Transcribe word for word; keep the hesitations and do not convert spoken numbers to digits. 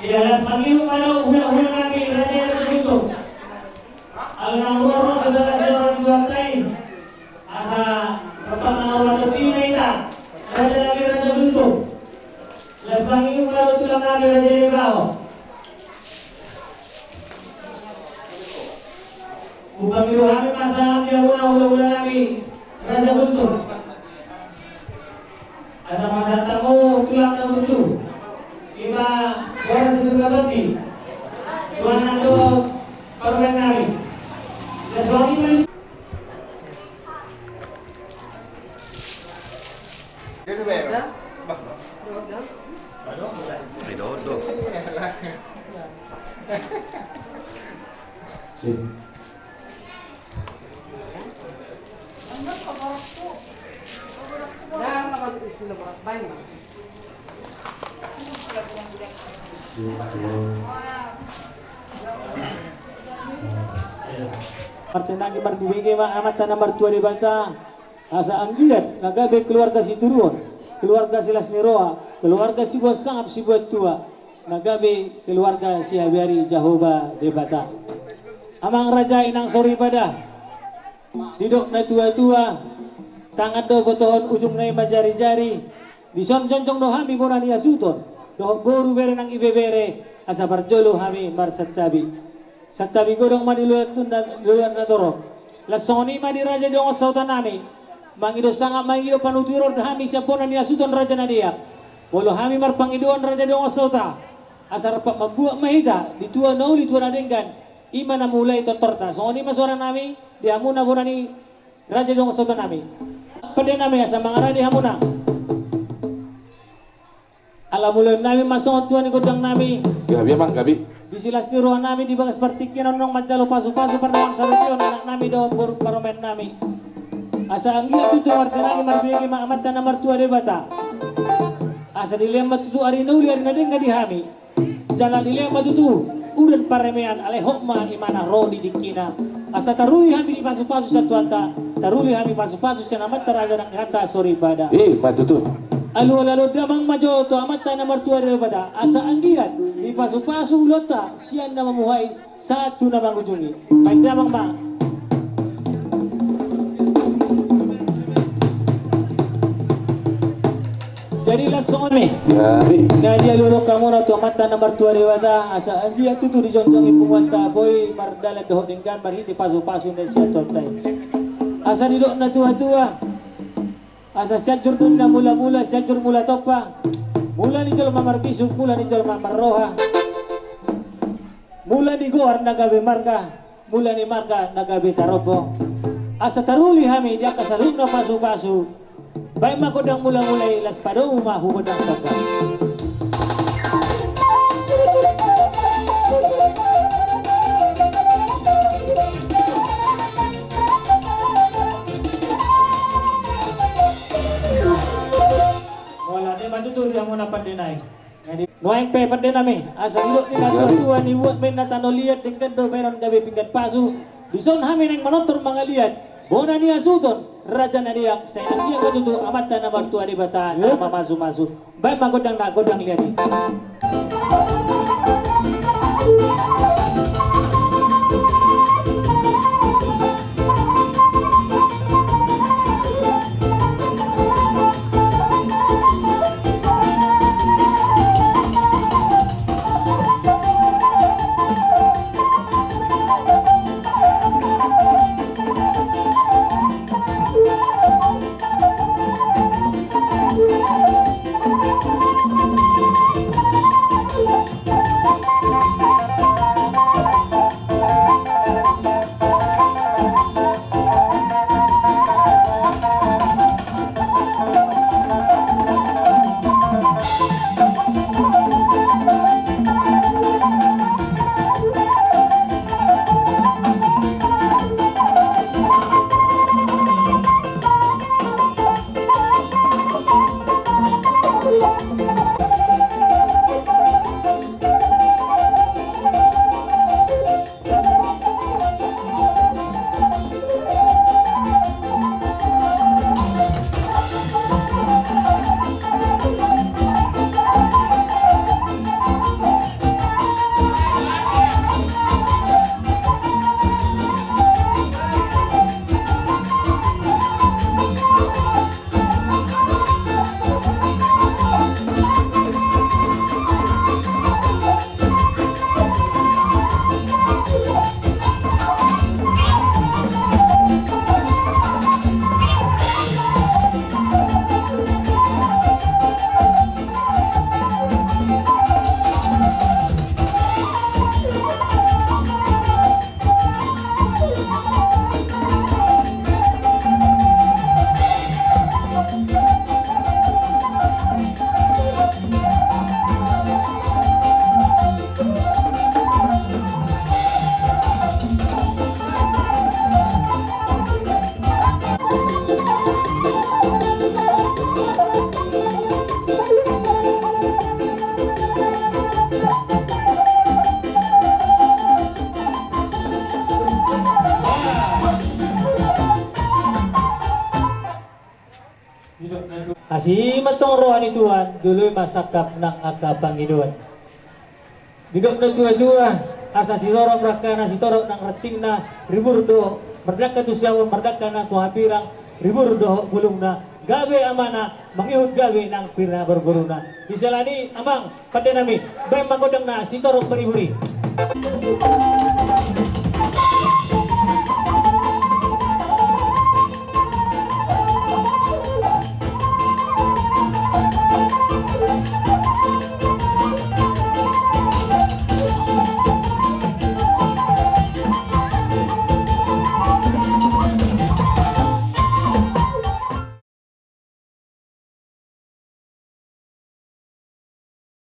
Ia, las mangihut ma do hulahula nami, raja ni Raja Guntur. Ala naung ro sebagai seorang di Tuhan tai. Asa rap mangarahon topi ma hita, raja nami Raja Guntur. Las mangihut ma do tulang nami Raja Debata. Hupangido hami ma salam di hamuna hulahula nami Raja Guntur. Asa pasahat hamu tulang na burju. Ima boras di Purba Tondi. Tuan nang do parumaen nami. Las mangihut. Dia dulu ya. Dah. Bah. Dah, dah. Ayo, dah. Sip. Martangiang ma di Amanta na martua Debata. Asa anggiat na gabe keluarga sitiruon, keluarga silas ni roha, keluarga sibuat sangap sibuat tua, na gabe keluarga sihabiari Jahowa Debata. Amang raja, inang soripada, didok na tuatua, tangan do botohon, ujungna i ma jarijari. Dison jongjong do hami bona ni hasuhuton dohot boru, bere nang ibebere, asa parjolo hami marsantabi. Santabi godang ma di luat na, di luat na torop. Laos songon i ma di raja dongan sahuta nami. Mangido sangap, mangido panuturion hami sian bona ni hasuhuton raja na deak. Molo hami marpangidoan raja dongan sahuta, asa rap mambuat ma hita di tua na uli, tua na denggan. Ima na mulai tortorta. Songon i ma suara nami di hamuna bona ni raja dongan sahuta nami. Pande nami, asa mangarade hamuna. Ala mulaon nami ma songon tua ni gondang nami. Gabe, amang, gabe. Di silas ni roha nami di bagas partingkian on, naung manjalo pasupasu pardongan saripeon anak nami dohot boru parumaen nami. Asa anggiat tutu martangiang marbege ma Amanta na martua Debata. Asa dilehon ma tutu ari na uli, ari na denggan di hami. Jala dilehon ma tutu udan paremean, alai hot ma imana ro di tingkina. Asa taruli hami dipasupasu sian Tuhanta, taruli hami pasupasu sian amanta raja nang hita soripada. Ima tutu. Alualuhon damang ma jo tu Amanta na martua Debata, asa anggiat dipasupasu ulaonta sian na mamuhai sahat tu na mangujungi. Baen damang ma. Jadi laos songon i ma. Jadi. Na dialualuhon hamuna tu Amanta na martua Debata, asa anggiat tutu dijongjong i punguanta, boi mardalan dohot denggan marhite pasupasu na sian Tuhanta i. Asa didok na tuatua, asa Sianjur do ninna mulamula, Sianjur mula tompa. Mula ni jolma marbisuk, mula ni jolma marroha. Mula ni goar na gabe marga, mula ni marga na gabe tarombo. Asa taruli hami di angka saluhutna pasupasu. Baen ma gondang mulamula i, laos padomu ma hu gondang tonggang. Mauliate ma tutu di hamuna pande nai. Jadi nuaeng pe pande nami, asa didok ni na tuatua, nibuat ma inna tano liat, denggan do baenon gabe pinggan pasu. Dison hami naeng manortor mangaliat bona ni hasuhuton raja na deak, sai anggiat ma tutu Amanta na martua Debata na mamasumasu. Baen ma gondang na gondang liat i. Asi ma tong roha ni Tuhan, doloi ma sangkap nang angka pangidoan. Didok na tua-tua, asa sitorop rangkana, sitorop nang rantingna, ribur do mardangka tu siamun, mardangka nang tu hambirang, ribur dohot bulungna, gabe amana, mangihut gabe nang pir na parguruna. Di siala ni i amang, pande nami, baen ma gondangna, sitorop maribur i.